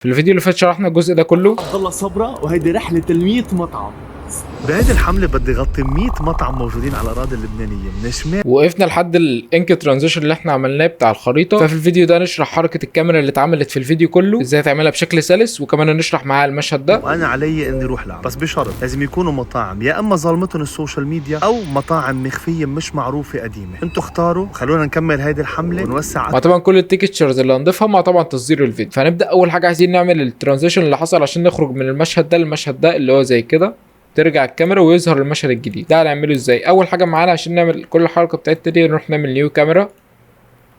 في الفيديو اللي فات شرحنا الجزء ده كله. عبد الله صبرا، وهيدي رحلة ال 100 مطعم. بهيدي الحملة بدي غطي 100 مطعم موجودين على الأراضي اللبنانية من شمال. وقفنا لحد ال ink transition اللي احنا عملناه بتاع الخريطة. ففي الفيديو ده نشرح حركة الكاميرا اللي اتعملت في الفيديو كله، ازاي تعملها بشكل سلس، وكمان نشرح معاها المشهد ده. وانا علي اني اروح لعب، بس بشرط لازم يكونوا مطاعم يا اما ظلمتهم ال social media او مطاعم مخفية مش معروفة قديمه. انتوا اختاروا، خلونا نكمل هيدي الحملة ونوسع مع طبعا كل ال textures اللي هنضيفها، مع طبعا تصدير الفيديو. فهنبدا اول حاجة عايزين نعمل ال transition اللي حصل عشان نخرج من المشهد ده للمشهد ده، اللي هو زي كده ترجع الكاميرا ويظهر المشهد الجديد. ده هنعمله ازاي؟ اول حاجة معانا عشان نعمل كل الحركة بتاعتنا دي، نروح نعمل new camera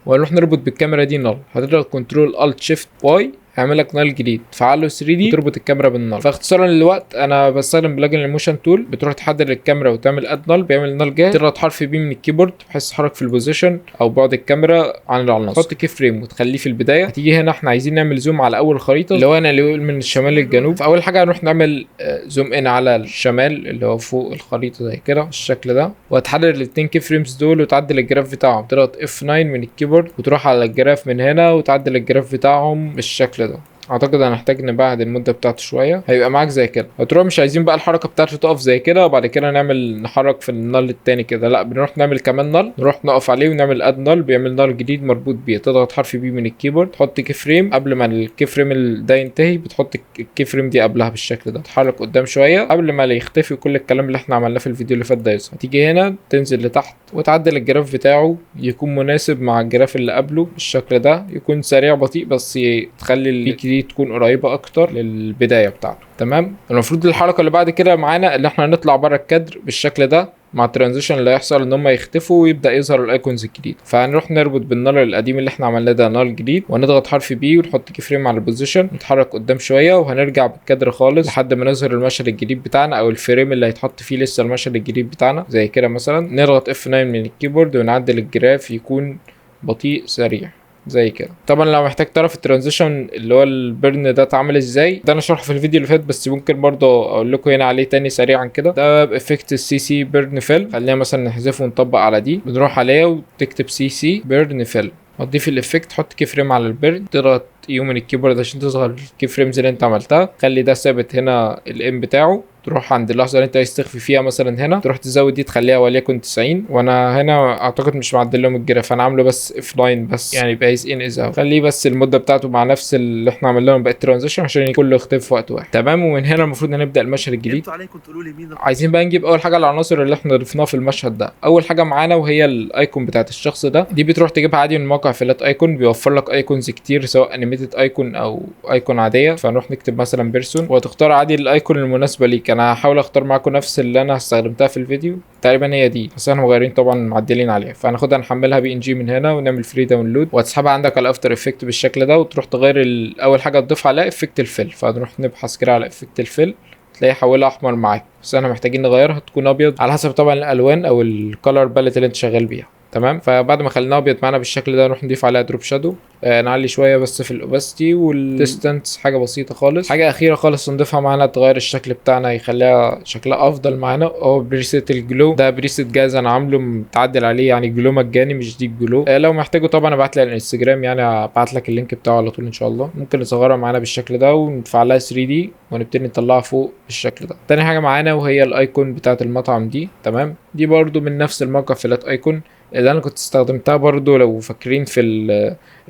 ونروح نربط بالكاميرا دي null. هتضغط control alt shift Y، هيعمل لك null جديد، تفعله 3D وتربط الكاميرا بال null. فاختصارا للوقت انا بستخدم plugin ال motion tool، بتروح تحدد الكاميرا وتعمل add null، بيعمل null جاهز. تضغط حرف P من ال keyboard بحيث تحرك في ال position او بعد الكاميرا عن العناصر. تحط key frame وتخليه في البدايه. هتيجي هنا احنا عايزين نعمل zoom على اول خريطة، اللي هو انا اللي من الشمال للجنوب. فاول حاجة هنروح نعمل zoom in على الشمال اللي هو فوق الخريطة زي كده بالشكل ده، وهتحدد الاثنين key frames دول وتعدل ال graph بتاعهم. تضغط F9 من ال keyboard وتروح على ال graph من هنا وتعدل ال graph بتاعهم بالشكل ده. اعتقد هنحتاج نبعد المدة بتاعته شويه، هيبقى معاك زي كده. هتروح مش عايزين بقى الحركة بتاعته تقف زي كده وبعد كده نعمل نحرك في ال null التاني كده، لا بنروح نعمل كمان null، نروح نقف عليه ونعمل add null، بيعمل null جديد مربوط بيه. تضغط حرف P من ال keyboard، تحط key frame، قبل ما ال key frame ده ينتهي بتحط ال key frame دي قبلها بالشكل ده، تتحرك قدام شوية قبل ما يختفي كل الكلام اللي احنا عملناه في الفيديو اللي فات ده يظهر. هتيجي هنا تنزل لتحت وتعدل ال graph بتاعه يكون مناسب مع ال graph اللي قبله بالشكل ده، يكون سريع بطيء بس تخلي ال peak دي تكون قريبه اكتر للبداية بتاعته. تمام. المفروض الحركة اللي بعد كده معانا اللي احنا هنطلع بره الكادر بالشكل ده مع ال transition اللي هيحصل ان هم يختفوا ويبدا يظهر ال icons الجديد. فهنروح نربط بال null القديم اللي احنا عملناه ده null جديد، ونضغط حرف P ونحط key frame على ال position، نتحرك قدام شوية وهنرجع بالكادر خالص لحد ما نظهر المشهد الجديد بتاعنا او ال frame اللي هيتحط فيه لسه المشهد الجديد بتاعنا زي كده مثلا. نضغط F9 من ال keyboard ونعدل ال graph يكون بطيء سريع زي كده. طبعا لو محتاج تعرف ال transition اللي هو ال burn ده اتعمل ازاي، ده انا شرحه في الفيديو اللي فات، بس ممكن برضه اقول لكم هنا عليه تاني سريعا كده. ده effect ال CC burn fill، خلينا مثلا نحذفه ونطبق على دي. بنروح عليه وتكتب CC burn fill وتضيف ال effect، تحط key frame على ال burn، تضغط U من ال keyboard عشان تظهر ال key frames اللي انت عملتها. خلي ده ثابت هنا ال M بتاعه، تروح عند اللحظة اللي انت عايز تخفي فيها مثلا هنا تروح تزود دي تخليها وليكن 90. وانا هنا اعتقد مش معدل لهم ال graph، انا عامله بس F9 بس، يعني يبقى ease in ease out. خليه بس المدة بتاعته مع نفس اللي احنا عملناه بقى transition عشان كله يختفي في وقت واحد. تمام. ومن هنا المفروض هنبدا المشهد الجديد. انتوا عليكم تقولوا لي مين. عايزين بقى نجيب اول حاجة العناصر اللي احنا ضفناها في المشهد ده. اول حاجة معانا وهي ال icon بتاعت الشخص ده، دي بتروح تجيبها عادي من موقع Flaticon، بيوفر لك icons كتير سواء animated icon او icon عاديه. فنروح نكتب مثلا person وتختار عادي ال icon المناسبة ليك. انا هحاول اختار معاكم نفس اللي انا استخدمتها في الفيديو تقريبا، هي دي، بس احنا مغيرين طبعا معدلين عليها. فهناخدها نحملها PNG من هنا ونعمل free download، وهتسحبها عندك على After Effects بالشكل ده، وتروح تغير اول حاجة تضيف عليها effect ال fill. فهنروح نبحث كده على effect ال fill، تلاقي حولها احمر معاك، بس احنا محتاجين نغيرها تكون ابيض على حسب طبعا الالوان او ال color palette اللي انت شغال بيها. تمام. فبعد ما خليناه ابيض معانا بالشكل ده نروح نضيف عليها drop shadow، نعلي شوية بس في ال opacity وال distance، حاجة بسيطة خالص. حاجة اخيرة خالص نضيفها معانا تغير الشكل بتاعنا يخليها شكلها افضل معانا، هو preset ال glow. ده preset جاهز انا عامله متعدل عليه، يعني glow مجاني مش deep glow. لو محتاجه طبعا ابعت لي على الانستجرام، يعني ابعت لك ال link بتاعه على طول ان شاء الله. ممكن نصغرها معانا بالشكل ده ونفعلها 3D ونبتدي نطلعها فوق بالشكل ده. تاني حاجة معانا وهي ال icon بتاعه المطعم دي. تمام. دي برضو من نفس الموقع Flaticon اللي انا كنت استخدمتها برضو لو فاكرين في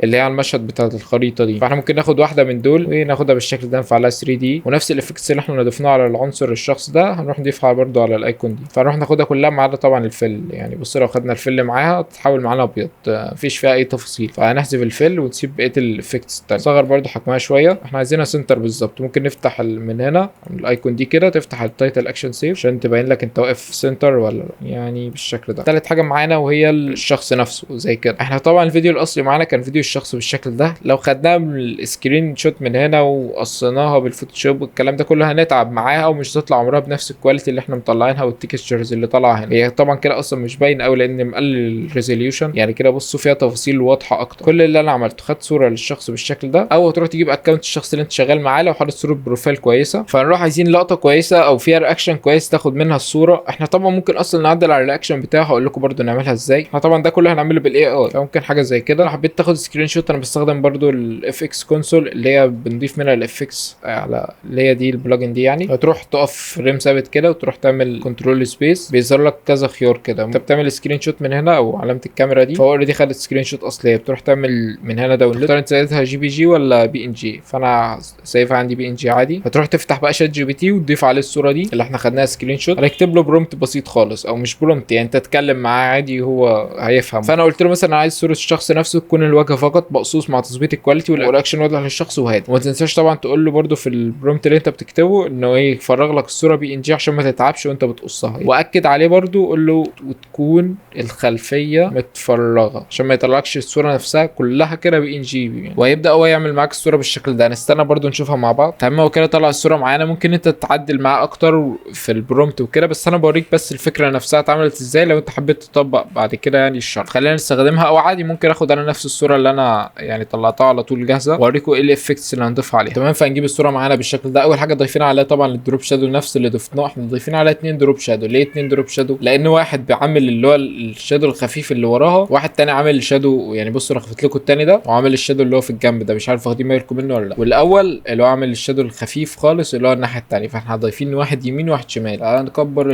اللي هي على المشهد بتاعت الخريطة دي. فاحنا ممكن ناخد واحدة من دول وناخدها بالشكل ده نفعلها 3D، ونفس ال effects اللي احنا ضفناها على العنصر الشخص ده هنروح نضيفها برضو على ال icon دي. فنروح ناخدها كلها ما عدا طبعا ال fill، يعني بص لو خدنا ال fill معاها تتحول معانا ابيض، مفيش فيها اي تفاصيل. فهنحذف ال fill ونسيب بقية ال effects التانية. نصغر برضو حجمها شوية، احنا عايزينها center بالظبط. ممكن نفتح من هنا من ال icon دي كده تفتح ال title action safe عشان تبين لك انت واقف center ولا لا، يعني بالشكل ده. تالت حاجة معانا وهي الشخص نفسه زي كده. احنا طبعا الفيديو الاصلي معانا كان فيديو الشخص بالشكل ده، لو خدناها من ال screenshot من هنا وقصيناها بال Photoshop والكلام ده كله هنتعب معاها ومش هتطلع عمرها بنفس ال quality اللي احنا مطلعينها وال textures اللي طالعه هنا. هي طبعا كده اصلا مش باين قوي لان مقلل ال resolution، يعني كده بصوا فيها تفاصيل واضحة اكتر. كل اللي انا عملته خدت صوره للشخص بالشكل ده، او تروح تجيب account الشخص اللي انت شغال معاه لو حاطط صوره profile كويسة. فنروح عايزين لقطة كويسة او فيها reaction كويس تاخد منها الصورة. احنا طبعا ممكن اصلا نعدل على ال reaction بتاعه، هقول لكم برده نعملها ازاي. احنا طبعا ده كله هنعمله بال AI، فممكن حاجة زي كده. لو حبيت تاخد screen screenshot انا بستخدم برضو ال FX Console اللي هي بنضيف منها ال FX على اللي هي دي ال plugin دي. يعني هتروح تقف frame ثابت كده وتروح تعمل control space، بيظهر لك كذا خيار كده. انت بتعمل screenshot من هنا او علامة الكاميرا دي، فهو already خدت screenshot اصليه. بتروح تعمل من هنا download، تختار انت سايفها JPG ولا PNG، فانا سايفها عندي PNG عادي. هتروح تفتح بقى ChatGPT وتضيف عليه الصورة دي اللي احنا خدناها screenshot. هنكتب له prompt بسيط خالص، او مش prompt يعني انت تتكلم معاه عادي هو هيفهم. فانا قلت له مثلا عايز صوره الشخص نفسه تكون الوجه فقط مقصوص مع تظبيط ال quality وال reaction واضح للشخص وهادي. وما تنساش طبعا تقول له برده في ال prompt اللي انت بتكتبه انه ايه يفرغ لك الصورة PNG عشان ما تتعبش وانت بتقصها. واكد عليه برده قول له وتكون الخلفية متفرغه عشان ما يطلعكش الصورة نفسها كلها كده PNG يعني. وهيبدا هو يعمل معاك الصورة بالشكل ده. هنستنى برده نشوفها مع بعض. تمام، هو كده طلع الصورة معانا. ممكن انت تعدل معاه اكتر في ال prompt وكده، بس انا بوريك بس الفكرة نفسها اتعملت ازاي لو انت حبيت تطبق بعد كده يعني الشرح. خلينا نستخدمها، او عادي ممكن اخد انا نفس الصورة اللي انا يعني طلعتها على طول جاهزة واوريكم ايه ال effects اللي هنضيفها عليها. تمام، فهنجيب الصورة معانا بالشكل ده. اول حاجة ضايفين عليها طبعا ال drop shadow نفس اللي ضفناه. احنا ضايفين عليها اتنين drop shadow. ليه اتنين drop shadow؟ لان واحد بيعمل اللي هو ال shadow الخفيف اللي وراها، واحد تاني عامل shadow يعني بصوا انا خفيت لكم التاني ده وعامل ال shadow اللي هو في الجنب ده، مش عارف واخدين بالكم منه ولا لا. والاول اللي هو عامل ال shadow الخفيف خالص اللي هو الناحية التانية. فاحنا ضايفين واحد يمين وواحد شمال. تعالى نكبر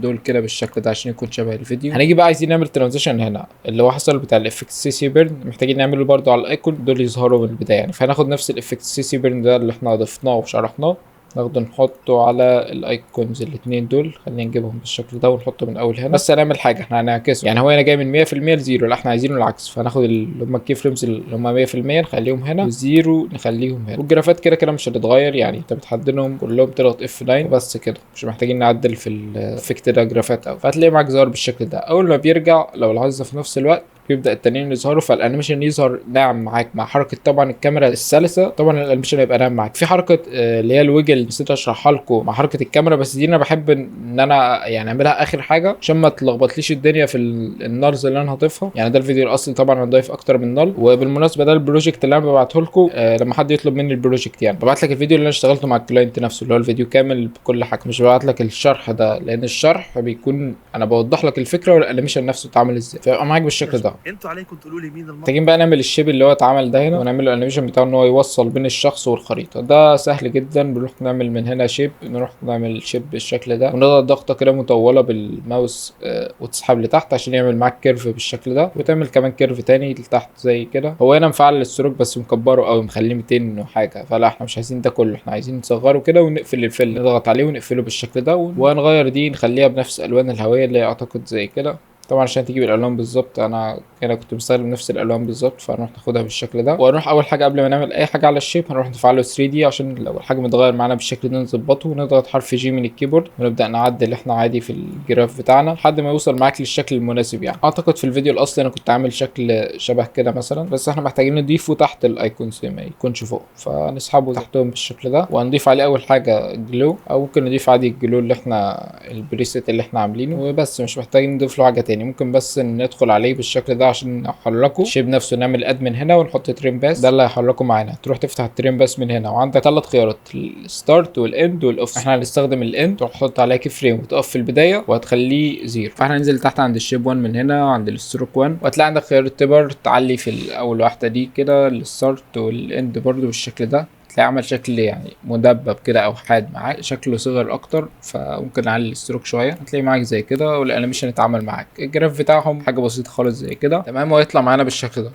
دول كده بالشكل ده عشان يكون شبه الفيديو. هنيجي بقى عايزين نعمل transition هنا اللي هو حصل بتاع ال effect CC burn، محتاجين نعمله برده على ال icon دول يظهروا من البداية يعني. فهناخد نفس ال effect CC burn ده اللي احنا ضفناه وشرحناه، ناخده نحطه على ال icons الاثنين دول. خلينا نجيبهم بالشكل ده ونحطه من اول هنا. بس هنعمل حاجة، احنا هنعكسه يعني هو هنا جاي من 100% ل zero، لا احنا عايزينه العكس. فهناخد اللي هم ال key frames اللي هم 100% نخليهم هنا، وال zero نخليهم هنا. وال graph ات كده كده مش هتتغير يعني انت بتحددهم كلهم تضغط F9 بس كده، مش محتاجين نعدل في ال effect ده graph ات قوي. فهتلاقي معاك ظهر بالشكل ده. اول ما بيرجع لو لاحظت في نفس الوقت بيبدا التانيين يظهروا، فال animation يظهر ناعم معاك مع حركة طبعا الكاميرا السلسه. طبعا ال animation هيبقى ناعم معاك. في حركة اللي هي ال wiggle نسيت اشرحها لكم مع حركة الكاميرا، بس دي انا بحب ان انا يعني اعملها اخر حاجة عشان ما تلخبطليش الدنيا في ال nulls اللي انا هضيفها. يعني ده الفيديو الاصلي طبعا انا ضايف اكتر من null. وبالمناسبة ده ال project اللي انا ببعته لكم لما حد يطلب مني ال project، يعني ببعت لك الفيديو اللي انا اشتغلته مع ال client نفسه اللي هو الفيديو كامل بكل حاجة، مش ببعت لك الشرح ده لان الشرح بيكون انا بوضح لك الفكرة وال animation نفسه اتعمل ازاي. فيبقى معاك بالشكل ده. انتوا عليكم تقولوا لي مين المطعم. محتاجين بقى نعمل ال shape اللي هو اتعمل ده هنا، ونعمل ال animation بتاعه ان هو يوصل بين الشخص والخريطه. ده سهل جدا، بنروح نعمل من هنا shape، نروح نعمل shape بالشكل ده، ونضغط ضغطه كده مطولة بالماوس وتسحب لتحت عشان يعمل معاك curve بالشكل ده، وتعمل كمان curve تاني لتحت زي كده. هو هنا مفعل ال stroke بس مكبره قوي مخليه 200 وحاجه، فلا احنا مش عايزين ده كله، احنا عايزين نصغره كده ونقفل ال fill، نضغط عليه ونقفله بالشكل ده، وهنغير دي نخليها بنفس الوان الهوية اللي هي اعتقد زي كده. طبعا عشان تجيب الالوان بالظبط انا هنا كنت مستخدم نفس الالوان بالظبط، فهنروح ناخدها بالشكل ده. وهنروح اول حاجة قبل ما نعمل اي حاجة على ال shape هنروح نفعله 3D عشان لو الحجم اتغير معانا بالشكل ده نظبطه. ونضغط حرف G من ال keyboard ونبدا نعدل احنا عادي في ال graph بتاعنا لحد ما يوصل معاك للشكل المناسب. يعني اعتقد في الفيديو الاصلي انا كنت عامل شكل شبه كده مثلا، بس احنا محتاجين نضيفه تحت ال icons ما يكونش فوق، فنسحبه تحتهم بالشكل ده. وهنضيف عليه اول حاجة glow، او ممكن نضيف عادي ال glow اللي احنا ال preset اللي احنا عاملينه وبس، مش محتاجين نضيف له حاجة تاني. ممكن بس ندخل عليه بالشكل ده عشان نحركه ال shape نفسه، نعمل add من هنا ونحط trim path، ده اللي هيحركه معانا. تروح تفتح ال trim path من هنا وعندك ثلاث خيارات، ال start وال end وال off. احنا هنستخدم ال end، تروح تحط عليه key frame وتقف في البداية وهتخليه zero. فاحنا ننزل تحت عند ال shape 1 من هنا عند ال stroke 1، وهتلاقي عندك خيار ال taper تعلي في اول واحدة دي كده ال start وال end برضو بالشكل ده، تلاقي عمل شكل يعني مدبب كده او حاد معاك، شكله صغر اكتر، فممكن نعلي ال stroke شوية هتلاقي معاك زي كده. وال animation اتعمل معاك، ال graph بتاعهم حاجة بسيطة خالص زي كده. تمام، وهيطلع معانا بالشكل ده.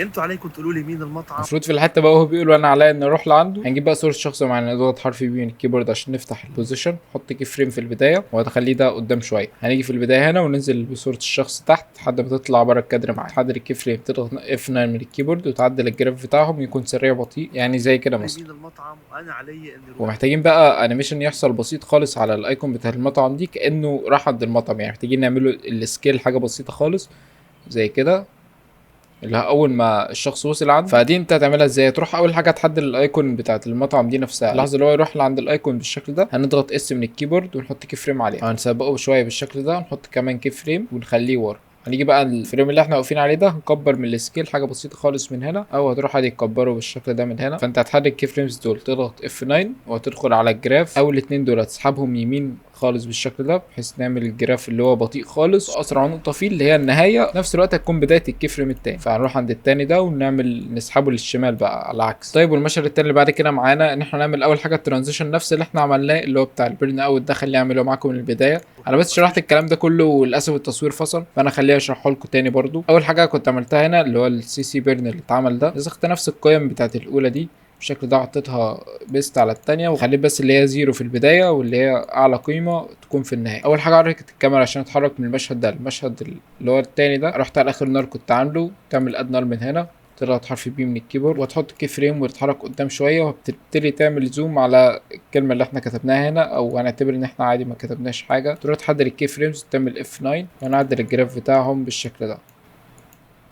انتوا عليكم تقولوا لي مين المطعم. المفروض في الحتة بقى وهو بيقول انا عليا ان اروح لعنده، هنجيب بقى صوره شخص معانا، نضغط حرف B من ال keyboard عشان نفتح ال position، نحط key frame في البداية وهتخليه ده قدام شوية. هنيجي في البداية هنا وننزل بصورة الشخص تحت لحد ما تطلع بره الكادر معاك. تحدد ال key frame، تضغط F9 من ال keyboard وتعدل ال graph بتاعهم يكون سريع بطيء يعني زي كده مثلا. مين المطعم وانا علي اني اروح. ومحتاجين بقى animation يحصل بسيط خالص على ال icon بتاع المطعم دي كانه راح عند المطعم، يعني محتاجين نعمله ال scale حاجة بسيطة خالص زي كده، اللي هو اول ما الشخص وصل عنده. فدي انت هتعملها ازاي؟ تروح اول حاجة تحدد ال icon بتاعت المطعم دي نفسها، اللحظة اللي هو يروح لعند ال icon بالشكل ده هنضغط S من ال keyboard ونحط key frame عليه، هنسبقه شوية بالشكل ده، نحط كمان key frame ونخليه ورا. هنيجي بقى ال frame اللي احنا واقفين عليه ده هنكبر من ال scale حاجة بسيطة خالص من هنا، او هتروح عادي تكبره بالشكل ده من هنا. فانت هتحدد ال key frames دول، تضغط F9 وهتدخل على ال graph، اول اتنين دول هتسحبهم يمين خالص بالشكل ده، بحيث نعمل ال graph اللي هو بطيء خالص، اسرع نقطة فيه اللي هي النهايه، في نفس الوقت هتكون بداية ال key frame التاني. فهنروح عند التاني ده ونعمل نسحبه للشمال بقى على العكس. طيب والمشهد التاني اللي بعد كده معانا ان احنا نعمل اول حاجة ال transition نفس اللي احنا عملناه اللي هو بتاع ال burn out ده، خليه اعمله معاكم من البدايه. انا بس شرحت الكلام ده كله وللاسف التصوير فصل، فانا خليه اشرحه لكم تاني برضو. اول حاجة كنت عملتها هنا اللي هو ال CC burn اللي اتعمل ده، نسخت نفس القيم بتاعت الاولى دي بالشكل ده، حطيتها paste على التانية، وخليت بس اللي هي zero في البداية واللي هي أعلى قيمة تكون في النهاية. أول حاجة حركة الكاميرا عشان أتحرك من المشهد ده المشهد اللي هو التاني ده، رحت على آخر null كنت عامله، تعمل add null من هنا، تضغط حرف P من ال keyboard وتحط key frame وتتحرك قدام شوية، وبتبتدي تعمل zoom على الكلمة اللي احنا كتبناها هنا، او هنعتبر ان احنا عادي ما كتبناش حاجة. تروح تحدد ال key frames، تعمل F9 ونعدل ال graph بتاعهم بالشكل ده.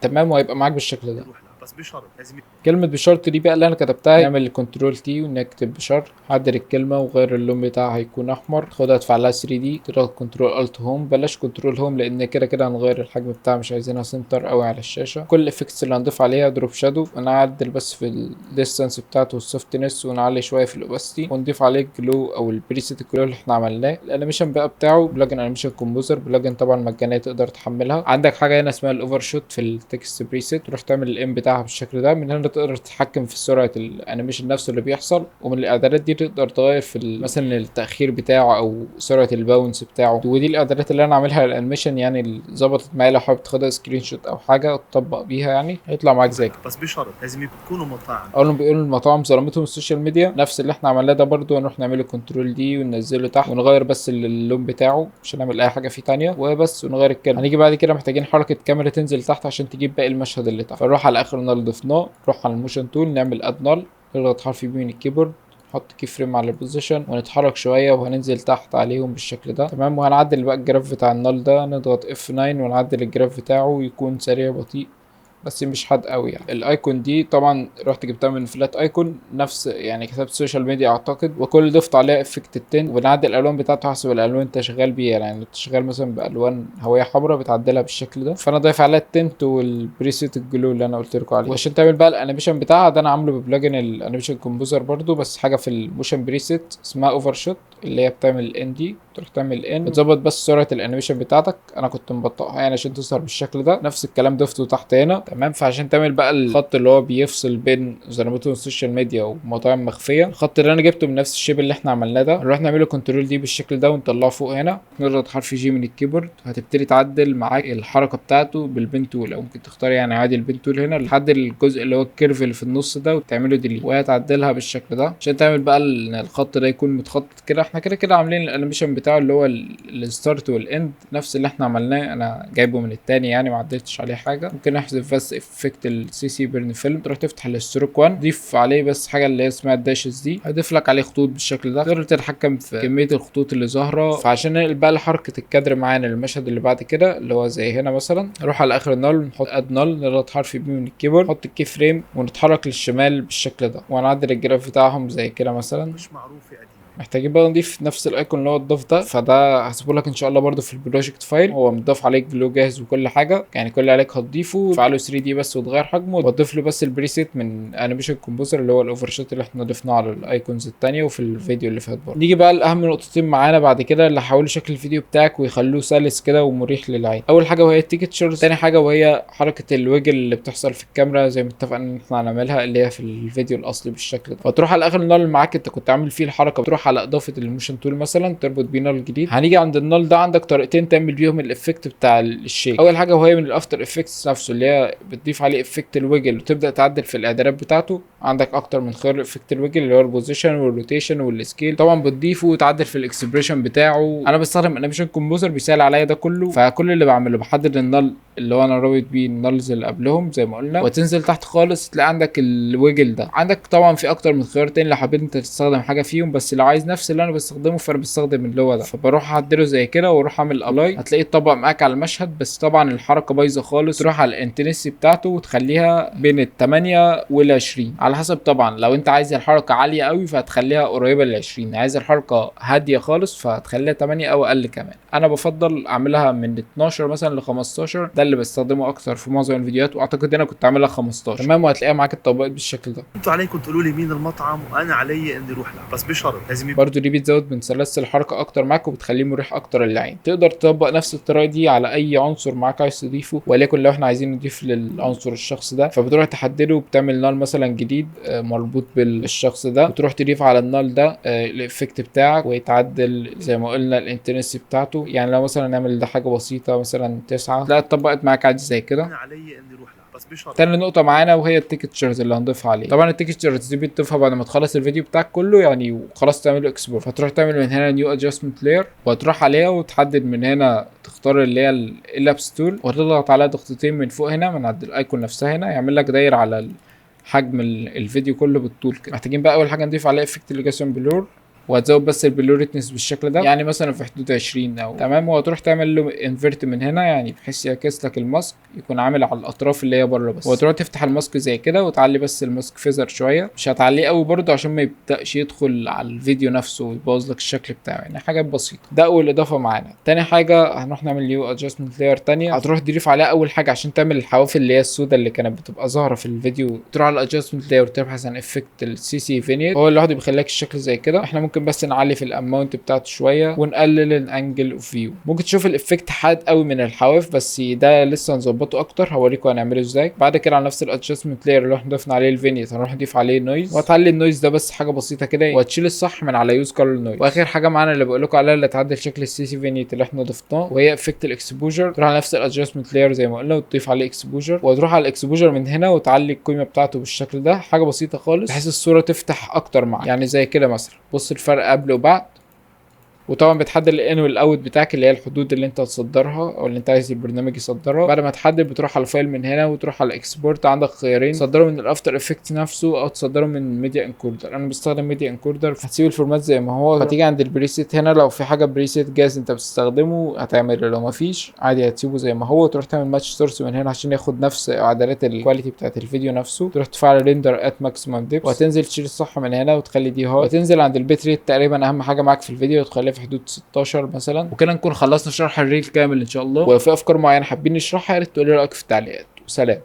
تمام، وهيبقى معاك بالشكل ده. بس بشرط لازم كلمة بشرط دي بقى اللي انا كتبتها، نعمل control T ونكتب بشرط، عدل الكلمة وغير اللون بتاعها هيكون احمر، خدها تفعلها 3D، تضغط control alt home، بلاش control home لان كده كده هنغير الحجم بتاعها، مش عايزينها center قوي على الشاشة. كل ال effects اللي هنضيف عليها drop shadow، ونعدل بس في ال distance بتاعته وال softness، ونعلي شوية في ال opacity، ونضيف عليه glow او ال preset ال glow اللي احنا عملناه. ال animation بقى بتاعه plugin Animation Composer، plugin طبعا مجانية تقدر تحملها. عندك حاجة هنا اسمها ال overshoot في ال text preset، تروح تعمل ال M بتاعها بالشكل ده. من هنا تقدر تتحكم في سرعة ال animation نفسه اللي بيحصل، ومن الاعدادات دي تقدر تغير في مثلا التاخير بتاعه او سرعة ال bounce بتاعه. ودي الاعدادات اللي انا عاملها لل animation، يعني اللي ظبطت معايا. لو حابب تاخدها screenshot او حاجة تطبق بيها يعني هيطلع معاك زي كده. بس بشرط لازم يكونوا مطاعم. اول ما بيقولوا المطاعم ظلمتهم ال social media، نفس اللي احنا عملناه ده برده هنروح نعمله control D وننزله تحت، ونغير بس اللون بتاعه، مش هنعمل اي حاجة فيه تانية وبس، ونغير الكلمة. هنيجي بعد كده محتاجين حركة كاميرا تنزل تحت عشان تجيب باقي المشهد اللي تحت، فنروح على اخر null ضفناه، نروح على ال motion tool، نعمل add null، نضغط حرف P من ال keyboard، نحط key frame على ال position ونتحرك شوية وهننزل تحت عليهم بالشكل ده. تمام، وهنعدل بقى ال graph بتاع ال null ده، نضغط F9 ونعدل ال graph بتاعه يكون سريع بطيء بس مش حاد قوي يعني. ال icon دي طبعا رحت جبتها من Flaticon، نفس يعني كتبت social media اعتقد، وكل ضفت عليها effect ال tint، وبنعدل الالوان بتاعته حسب الالوان انت شغال بيها، يعني انت شغال مثلا بالوان هوية حمراء بتعدلها بالشكل ده. فانا ضايف عليها ال tint وال preset ال glow اللي انا قلت لكم عليه. وعشان تعمل بقى ال animation بتاعها ده انا عامله ب plugin ال Animation Composer برده، بس حاجة في ال motion preset اسمها overshoot اللي هي بتعمل ال N دي، تروح تعمل N بتظبط بس سرعة ال animation بتاعتك. انا كنت مبطئها يعني عشان تظهر بالشكل ده. نفس الكلام ضفته تحت هنا. تمام، فعشان تعمل بقى الخط اللي هو بيفصل بين ظلمتهم ال social media ومطاعم مخفية، الخط اللي انا جبته من نفس ال shape اللي احنا عملناه ده، نروح نعمله control D بالشكل ده ونطلعه فوق هنا، نضغط حرف G من ال keyboard، هتبتدي تعدل معاك الحركة بتاعته بال pen tool، او ممكن تختار يعني عادي ال pen tool هنا لحد الجزء اللي هو ال curve اللي في النص ده وتعمله delete، وهتعدلها بالشكل ده عشان تعمل بقى الخط ده يكون متخطط كده. احنا كده كده عاملين ال animation بتاعه اللي هو ال start وال end نفس اللي احنا عملناه، انا جايبه من التاني يعني ما عدلتش عليه حاجة. ممكن نحذف بس effect ال CC burn film، تروح تفتح ال stroke 1، ضيف عليه بس حاجة اللي هي اسمها ال dashes دي، هيضيف لك عليه خطوط بالشكل ده، تقدر تتحكم في كمية الخطوط اللي ظاهره. فعشان ننقل بقى لحركة الكادر معانا للمشهد اللي بعد كده اللي هو زي هنا مثلا، نروح على اخر null، نحط add null، نضغط حرف P من ال keyboard، نحط ال key frame ونتحرك للشمال بالشكل ده، وهنعدل ال graph بتاعهم زي كده مثلا. مش معروفة قديمة. محتاجين بقى نضيف نفس ال icon اللي هو اتضاف ده، فده هسيبه لك ان شاء الله برده في ال project file، هو متضاف عليه glow جاهز وكل حاجة، يعني كل اللي عليك هتضيفه فعله 3D بس وتغير حجمه، وتضيف له بس ال preset من Animation Composer اللي هو ال overshoot اللي احنا ضفناه على ال icons الثانية وفي الفيديو اللي فات برده. نيجي بقى لاهم نقطتين معانا بعد كده اللي هيحولوا شكل الفيديو بتاعك ويخلوه سلس كده ومريح للعين. اول حاجة وهي ال textures، ثاني حاجة وهي حركة ال wiggle اللي بتحصل في الكاميرا زي ما اتفقنا ان احنا هنعملها اللي هي في الفيديو الاصلي بالشكل ده. فتروح على اخر null معاك انت كنت عامل فيه الحركة، تروح على اضافه ال motion tool مثلا تربط بيه null جديد. هنيجي عند ال null ده عندك طريقتين تعمل بيهم ال effect بتاع ال shake. اول حاجة وهي من ال After Effects نفسه اللي هي بتضيف عليه effect ال wiggle وتبدا تعدل في الاعدادات بتاعته. عندك اكتر من خيار effect ال wiggle اللي هو ال position وال rotation وال scale، طبعا بتضيفه وتعدل في ال expression بتاعه. انا بستخدم Animation Composer بيسهل عليا ده كله، فكل اللي بعمله بحدد ال null اللي هو انا رابط بيه ال nulls اللي قبلهم زي ما قلنا، وتنزل تحت خالص تلاقي عندك ال wiggle ده. عندك طبعا في اكتر من خيار تاني لو حبيت انت تستخدم حاجة فيهم، بس لو عايز نفس اللي انا بستخدمه فانا بستخدم اللي هو ده. فبروح اعدله زي كده واروح اعمل apply، هتلاقيه اتطبق معاك على المشهد، بس طبعا الحركة بايظة خالص. تروح على ال intensity بتاعته وتخليها بين ال 8 وال 20 على حسب، طبعا لو انت عايز الحركة عالية قوي فهتخليها قريبه لل 20، عايز الحركة هادية خالص فهتخليها 8 او اقل كمان. انا بفضل اعملها من 12 مثلا ل 15، ده اللي بستخدمه اكتر في معظم الفيديوهات، واعتقد انا كنت عاملها 15. تمام، وهتلاقيها معاك اتطبقت بالشكل ده. انتوا عليكم تقولوا لي مين المطعم وانا علي اني اروح له، بس بشرط لازم لازم برضو دي بتزود من سلاسة الحركة اكتر معاك وبتخليه مريح اكتر للعين. تقدر تطبق نفس الطريقة دي على اي عنصر معاك عايز تضيفه، وليكن لو احنا عايزين نضيف للعنصر الشخص ده، فبتروح تحدده وبتعمل null مثلا جديد مربوط بالشخص ده، وتروح تضيف على ال null ده ال effect بتاعك ويتعدل زي ما قلنا ال intensity بتاعته. يعني لو مثلا نعمل ده حاجة بسيطة مثلا 9، لا اتطبقت معاك عادي زي كده. علي اني اروح لها، بس بشرط. تاني نقطة معانا وهي ال textures اللي هنضيفها عليه. طبعا ال textures دي بتضيفها بعد ما تخلص الفيديو بتاعك كله يعني وخلاص تعمله export، فتروح تعمل من هنا new adjustment layer وهتروح عليها وتحدد من هنا تختار اللي هي ال ellipse tool وتضغط عليها ضغطتين من فوق هنا من عند ال icon نفسها هنا، يعمل لك دايرة على حجم الفيديو كله بالطول كده. محتاجين بقى اول حاجة نضيف عليها effect ال Gaussian blur، وهتزود بس ال blurriness بالشكل ده، يعني مثلا في حدود 20 او تمام. وهتروح تعمل له invert من هنا، يعني بحيث يعكس لك ال mask يكون عامل على الاطراف اللي هي بره بس. وهتروح تفتح ال mask زي كده وتعلي بس ال mask feather شوية، مش هتعليه قوي برده عشان ما يبداش يدخل على الفيديو نفسه ويبوظ لك الشكل بتاعه، يعني حاجة بسيطة. ده اول اضافه معانا. تاني حاجة هنروح نعمل new adjustment layer تانية، هتروح تضيف عليها اول حاجة عشان تعمل الحواف اللي هي السوداء اللي كانت بتبقى ظاهره في الفيديو. تروح على ال adjustment layer وتبحث عن effect ال CC vignette، هو لوحده بيخليك الشكل زي كده. احنا ممكن بس نعلي في ال amount بتاعته شوية ونقلل ال angle of view. ممكن تشوف ال effect حاد قوي من الحواف، بس ده لسه هنظبطه اكتر، هوريكم هنعمله ازاي. بعد كده على نفس ال adjustment layer اللي احنا ضفنا عليه ال vignette هنروح نضيف عليه noise، وهتعلي ال noise ده بس حاجة بسيطة كده، وهتشيل الصح من على use color noise. واخر حاجة معانا اللي بقول لكم عليها اللي تعدل شكل ال CC vignette اللي احنا ضفناه، وهي effect ال exposure. تروح على نفس ال adjustment layer زي ما قلنا وتضيف عليه exposure، وتروح على ال exposure من هنا وتعلي القيمة بتاعته بالشكل ده، حاجة بسيطة خالص بحيث الصورة تفتح اكتر معاك، يعني زي كده مثلا. بص الفرق قبل وبعد. وطبعا بتحدد ال in وال out بتاعك اللي هي الحدود اللي انت هتصدرها او اللي انت عايز البرنامج يصدرها. بعد ما تحدد بتروح على ال file من هنا وتروح على ال export. عندك خيارين، تصدره من ال After Effects نفسه او تصدره من Media Encoder. انا بستخدم Media Encoder. هتسيب ال format زي ما هو، هتيجي عند ال preset هنا، لو في حاجة preset جاهز انت بتستخدمه هتعمله، لو ما فيش عادي هتسيبه زي ما هو. وتروح تعمل match source من هنا عشان ياخد نفس اعدادات ال quality بتاعت الفيديو نفسه. تروح تفعل render at maximum depth، وهتنزل تشيل الصح من هنا وتخلي دي high، وتنزل عند ال bit rate تقريبا اهم حاجة معاك في الفيديو وتخليها في حدود 16 مثلا. وكده نكون خلصنا شرح ال reel كامل ان شاء الله. ولو في افكار معينة حابين نشرحها يا ريت تقولي رايك في التعليقات، وسلام.